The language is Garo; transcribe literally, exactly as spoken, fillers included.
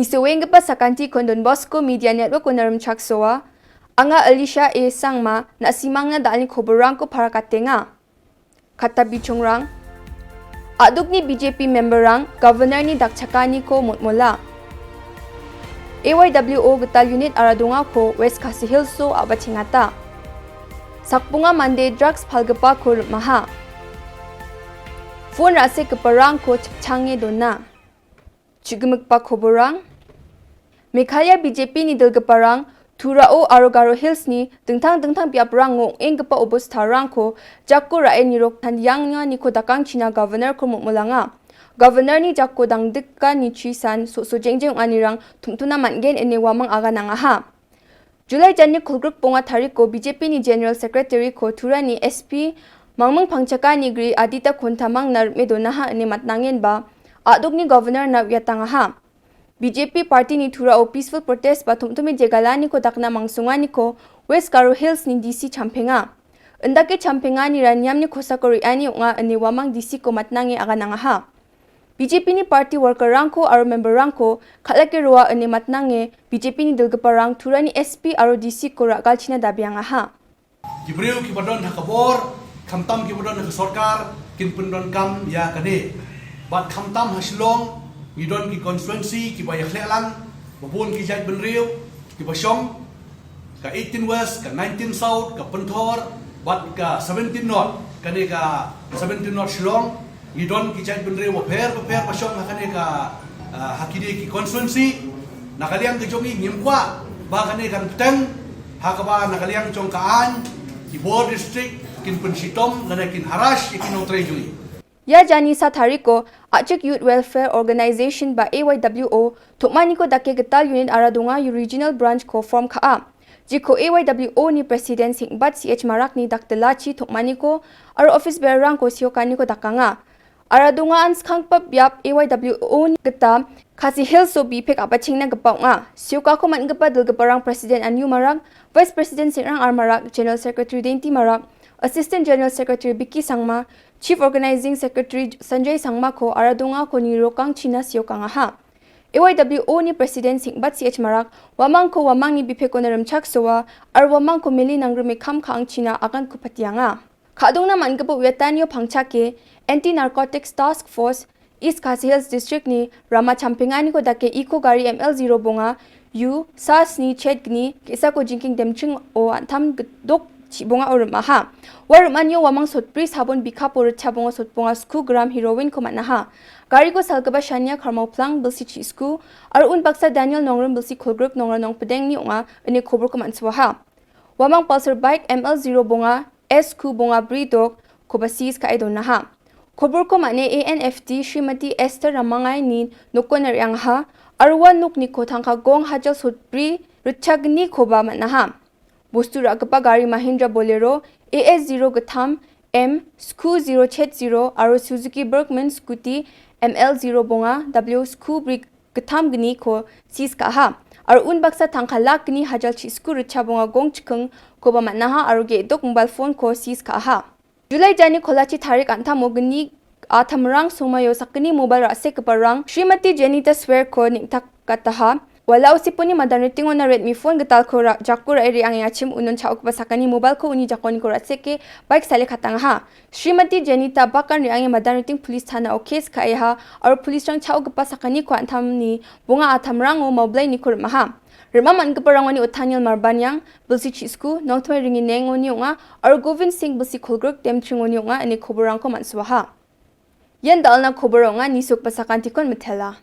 Soenggipa sakantikon Don Bosco Media Network-ona rimchaksoa. Anga Alicia A Sangma, na·simangna da·alni koborrangko parakatenga. Katta bichongrang. A dokni B J P memberrang Governor-ni dakchakaniko motmola. A Y W O gital unit ara dongako West Khasi Hills-o a·bachengata. Sakbonga mande drugs palgipako rim·aha. Phone ra·sekgiparangko chipchange dona. Chigimikba koborrang. Meghalaya B J P-ni dilgiparang Turao aro Garo Hills-ni dingtang dingtang biaprango ong·enggipa obostarangko jako ra·e niroktandianganiko dakangchina Governor-ko motmolanga. Governor-ni jako dangdikani chisan so·so jengjeng ong·anirang tom·tona man·gen ine uamang aganangaha. July jani kolgrik bonga tariko B J P-ni General Secretary-ko Turani S P Mangming Pangchakani gri Adita Kontamangna rim·e donaha ine matnangenba, a dokni Governor-na uiatangaha. B J P party-ni Turao peaceful protest ba tom·tome jegalaniko dakna mangsonganiko West Garo Hills-ni D C champenga. Indake champenganira niamni kosako re·ani ong·a ine uamang D C-ko matnange aganangaha. B J P-ni party worker-rangko aro member-rangko kal·ake roa ine matnange B J P-ni dilgiparang Turani S P aro D C-ko ra·galchina dabiangaha. Ki briew kiba don ha ka bor, khamtam kiba don ha ka sorkar, kin pyndonkam ïa kane. Bad khamtam ha Shillong, ngi don ki constituency kiba ïakhleh lang, ba bun ki jaitbynriew kiba shong, ka eighteen West, ka nineteen South, ka Pynthor, bad ka seventeen North, kane ka seventeen North Shillong, ngi don ki jaitbynriew bapher bapher ba shong ha kane ka, ah, ha kine ki constituency, na ka liang ka jong ngi ngim kwah ba kane kan pteng, ha kaba na ka liang jong ka aiñ, ki bor district, kin pynshitom, lane kin harass ïa ki nongtrei jong ngi. Ia jani sa tariko Achik Youth Welfare Organization ba A Y W O tom·aniko dake gital unit ara donga Regional Branch-ko form ka·a. Jiko A Y W O-ni President Sengbat C H Marakni daktilachi tom·aniko aro office bearer-rangko seokaniko dakanga. Ara donga an skanggipa biap A Y W O-ni gita Khasi Hills-o bipek a·bachengna gipa ong·a. Seokako man·gipa dilgiparang President Anyu Marak, Vice President Sengrang R Marak, General Secretary Denti Marak, Assistant General Secretary Biki Sangma, Chief Organizing Secretary Sanjay Sangmako ara dongako nirokangchina seokangaha. A Y W O-ni President Sengbat C H Marak, uamangko uamangni bipekona rimchaksoa, aro uamangko mili nangrime kam ka·angchina aganko patianga. Ka·dongna man·gipa uiatanio pangchake, Anti Narcotics Task Force, East Khasi Hills District-ni rama champenganiko dake iko gari M L zero bonga, U, sa sni chet gni, ge·sako jingking demchingo an·tam gdok chibongao rim·aha. Ua rim·anio uamang sotbri sabon bikapo ritchabonga sotbonga sku gram heroin-ko man·aha. Gariko salgipa Shania Karmaoplang bilsi chi sku, aro unbaksa Daniel Nongrim bilsi kolgrik nongra nongpidengni ong·a, ine koborko man·suaha. Uamang Pulsar bike M L zero bonga, S Q bonga bri dok, koba seize ka·e donaha. Koborko man·e A N F T Srimati Esther Ramangaini nokona re·angaha, aro ua nokniko tangka gong hajal sotbri ritchagni koba man·aha. Bostu ra·gipa gari Mahindra Bolero A S zero gittam M sku zero chet zero aro Suzuki Bergman scooty M L zero bonga W sku bri gittam gniko seize ka·aha. Aro unbaksa tangka lak gni hajal chi sku ritchabonga gong chikingkoba man·aha aro ge·dok mobile phone-ko seize ka·aha. July jani kolachi tarik an·tamo gni a tamrang somaio sakgni mobile ra·sekgiparang Srimati Jenita Swer-ko neng·takgataha. Walao siponi madanritingona Redmi phone gitalko ra-, jako ra·e re·angengachim unon cha·ogipa sakgni mobile-ko uni jakoniko ra·seke bike sale katangaha. Srimati Jenita bakan re·ange madanriting police thanao case ka·eha aro police-rang cha·ogipa sakgniko an·tamni bonga a tamrango maoblai niko rim·aha. Rim·a man·giparangoni Otaniel Marbaniang, bilsi chi sku, Nongtmai Ringinengoni ong·a, aro Govind Singh bilsi kolgrik Demchingoni ong·a, ine koborrangko man·suaha. Ian dal·na kobor ong·a, nisokba sakantikon mitela.